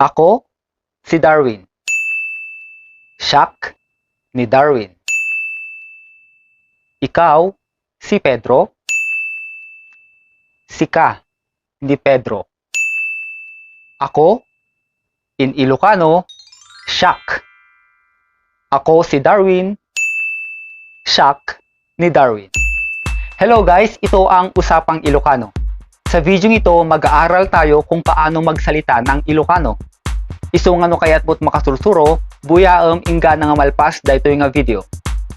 Ako, si Darwin. Siak ni Darwin. Ikaw, si Pedro. Sika ni Pedro. Ako, in Ilocano, Siak. Ako si Darwin. Siak ni Darwin. Hello guys, ito ang Usapang Ilocano. Sa video ito, mag-aaral tayo kung paano magsalita ng Ilocano. Isong ano kaya't but makasursuro, buyaam ingga nga malpas dahito yung video.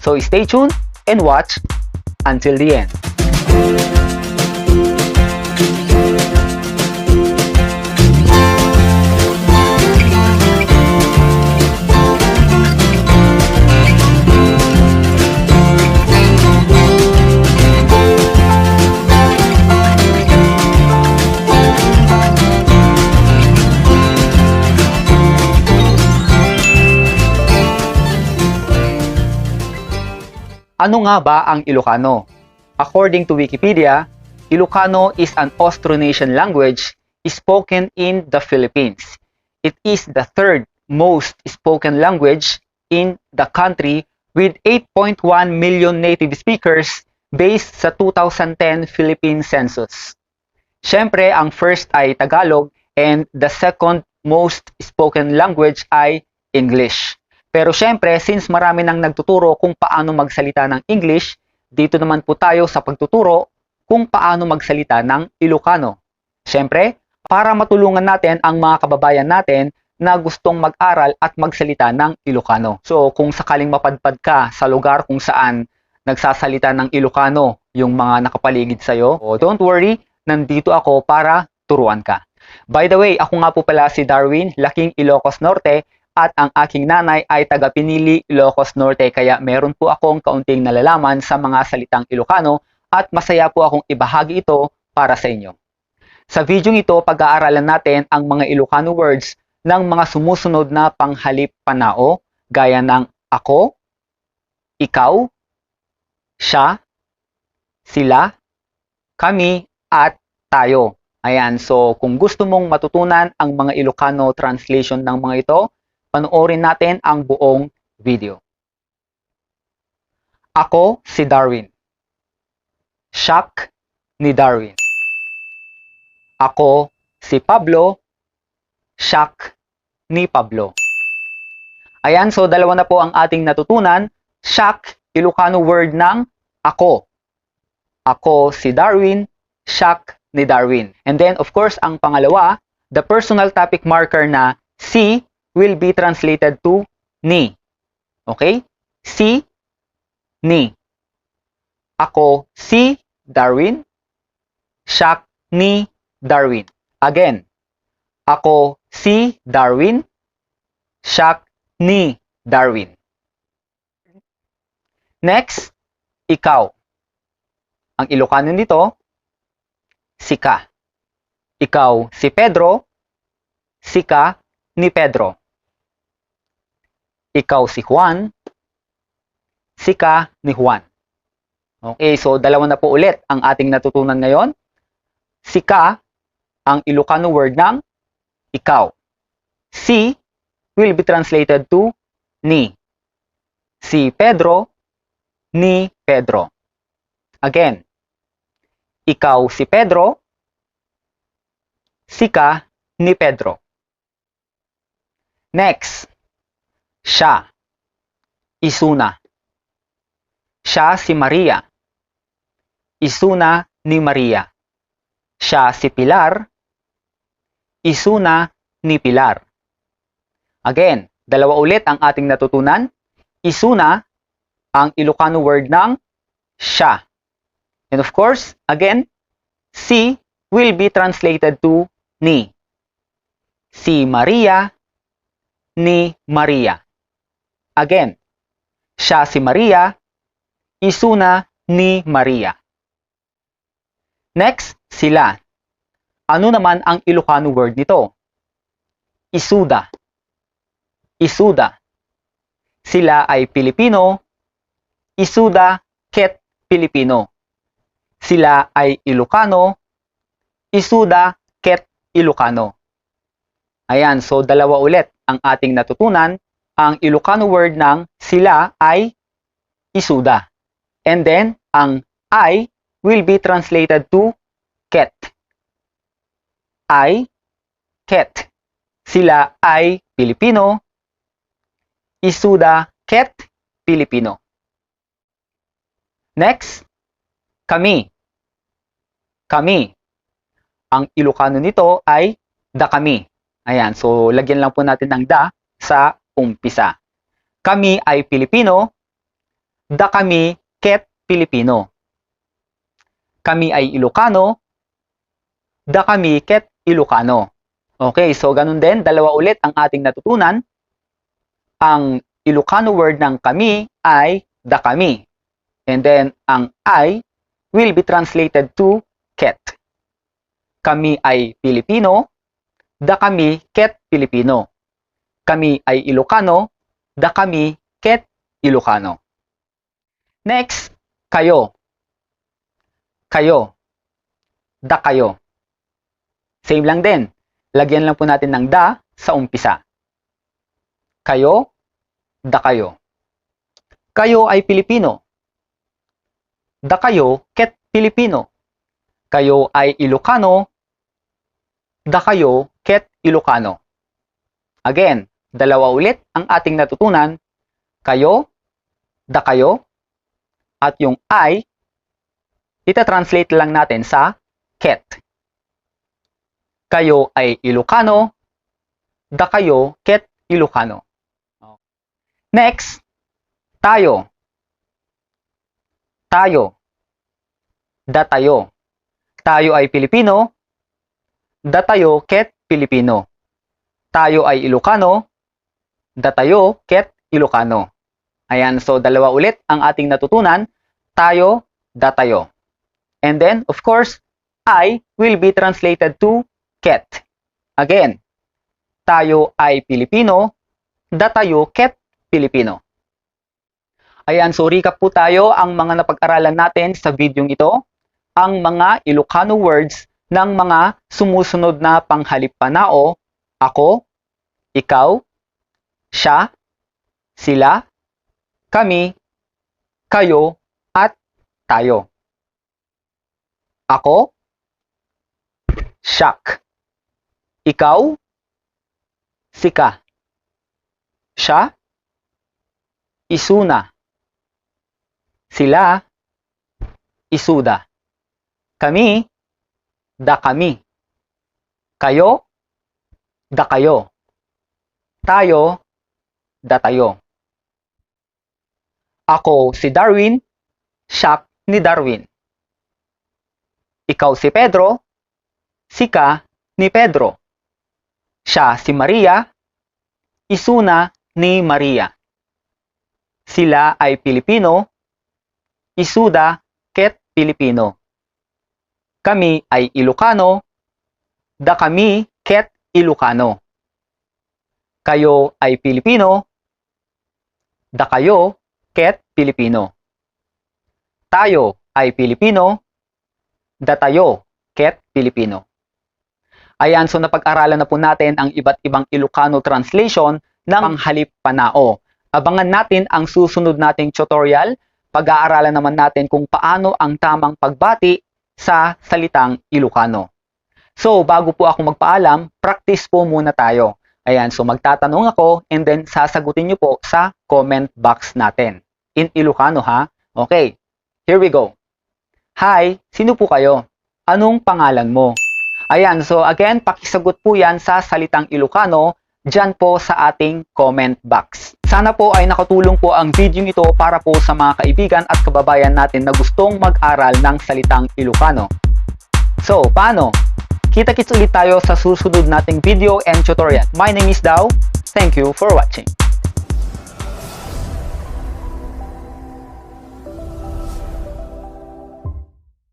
So stay tuned and watch until the end. Ano nga ba ang Ilocano? According to Wikipedia, Ilocano is an Austronesian language spoken in the Philippines. It is the third most spoken language in the country with 8.1 million native speakers based sa 2010 Philippine Census. Siyempre, ang first ay Tagalog and the second most spoken language ay English. Pero syempre, since marami nang nagtuturo kung paano magsalita ng English, dito naman po tayo sa pagtuturo kung paano magsalita ng Ilocano. Syempre, para matulungan natin ang mga kababayan natin na gustong mag-aral at magsalita ng Ilocano. So, kung sakaling mapadpad ka sa lugar kung saan nagsasalita ng Ilocano yung mga nakapaligid sa'yo, don't worry, nandito ako para turuan ka. By the way, ako nga po pala si Darwin, laking Ilocos Norte, at ang aking nanay ay taga Pinili, Ilocos Norte, kaya meron po akong kaunting nalalaman sa mga salitang Ilocano at masaya po akong ibahagi ito para sa inyo. Sa video ito, pag-aaralan natin ang mga Ilocano words ng mga sumusunod na panghalip panao gaya ng ako, ikaw, siya, sila, kami, at tayo. Ayan, so kung gusto mong matutunan ang mga Ilocano translation ng mga ito, panoorin natin ang buong video. Ako si Darwin. Siak ni Darwin. Ako si Pablo. Siak ni Pablo. Ayan, so dalawa na po ang ating natutunan. Siak, Ilocano word ng ako. Ako si Darwin. Siak ni Darwin. And then, of course, ang pangalawa, the personal topic marker na si will be translated to ni. Okay? Si, ni. Ako si Darwin. Siak ni Darwin. Again. Ako si Darwin. Siak ni Darwin. Next, ikaw. Ang Ilocano nito, sika. Ikaw si Pedro. Sika ni Pedro. Ikaw si Juan, sika ni Juan. Okay, so dalawa na po ulit ang ating natutunan ngayon. Sika, ang Ilocano word ng ikaw. Si will be translated to ni. Si Pedro, ni Pedro. Again, ikaw si Pedro, sika ni Pedro. Next, siya. Isuna. Siya si Maria. Isuna ni Maria. Siya si Pilar. Isuna ni Pilar. Again, dalawa ulit ang ating natutunan. Isuna, ang Ilocano word ng siya. And of course, again, si will be translated to ni. Si Maria, ni Maria. Again, siya si Maria, isuna ni Maria. Next, sila. Ano naman ang Ilocano word nito? Isuda. Isuda. Sila ay Pilipino, isuda ket Pilipino. Sila ay Ilocano, isuda ket Ilocano. Ayan, so dalawa ulit ang ating natutunan. Ang Ilocano word ng sila ay isuda. And then, ang I will be translated to ket. I, ket. Sila ay Pilipino. Isuda, ket, Pilipino. Next, kami. Kami. Ang Ilocano nito ay da kami. Ayan, so lagyan lang po natin ng da sa umpisa. Kami ay Pilipino. Da kami, ket, Pilipino. Kami ay Ilocano. Da kami, ket, Ilocano. Okay, so ganun din, dalawa ulit ang ating natutunan. Ang Ilocano word ng kami ay da kami. And then, ang I will be translated to ket. Kami ay Pilipino. Da kami, ket, Pilipino. Kami ay Ilocano. Da kami, ket, Ilocano. Next, kayo. Kayo. Da kayo. Same lang din. Lagyan lang po natin ng da sa umpisa. Kayo, da kayo. Kayo ay Pilipino. Da kayo, ket, Pilipino. Kayo ay Ilocano. Da kayo, ket, Ilocano. Again, dalawa ulit ang ating natutunan. Kayo, da kayo. At yung I, ita-translate lang natin sa ket. Kayo ay Ilocano. Da kayo, ket, Ilocano. Next, tayo. Tayo. Da tayo. Tayo ay Pilipino. Da tayo, ket, Pilipino. Tayo ay Ilocano. Da tayo, ket, Ilocano. Ayan, so dalawa ulit ang ating natutunan. Tayo, da tayo. And then, of course, I will be translated to ket. Again, tayo ay Pilipino. Da tayo, ket, Pilipino. Ayan, so recap po tayo ang mga napag-aralan natin sa videong ito. Ang mga Ilocano words ng mga sumusunod na panghalip-panao. Ako, ikaw, siya, sila, kami, kayo, at tayo. Ako, siyak. Ikaw, sika. Siya, isuna. Sila, isuda. Kami, da kami. Kayo, da kayo. Tayo, da tayo. Ako si Darwin, siya ni Darwin. Ikaw si Pedro, sika ni Pedro. Siya si Maria, isuna ni Maria. Sila ay Pilipino, isuda, ket, Pilipino. Kami ay Ilocano, da kami, ket, Ilocano. Kayo ay Pilipino, da kayo, ket, Pilipino. Tayo ay Pilipino, da tayo, ket, Pilipino. Ayan, so napag-aralan na po natin ang iba't ibang Ilocano translation ng panghalip-panao. Abangan natin ang susunod nating tutorial. Pag-aaralan naman natin kung paano ang tamang pagbati sa salitang Ilocano. So, bago po ako magpaalam, practice po muna tayo. Ayan, so magtatanong ako and then sasagutin nyo po sa comment box natin. In Ilocano ha? Okay, here we go. Hi, sino po kayo? Anong pangalan mo? Ayan, so again, pakisagot po yan sa salitang Ilocano dyan po sa ating comment box. Sana po ay nakatulong po ang video ito para po sa mga kaibigan at kababayan natin na gustong mag-aral ng salitang Ilocano. So, paano? Kita-kits ulit tayo sa susunod nating video and tutorial. My name is Dao. Thank you for watching.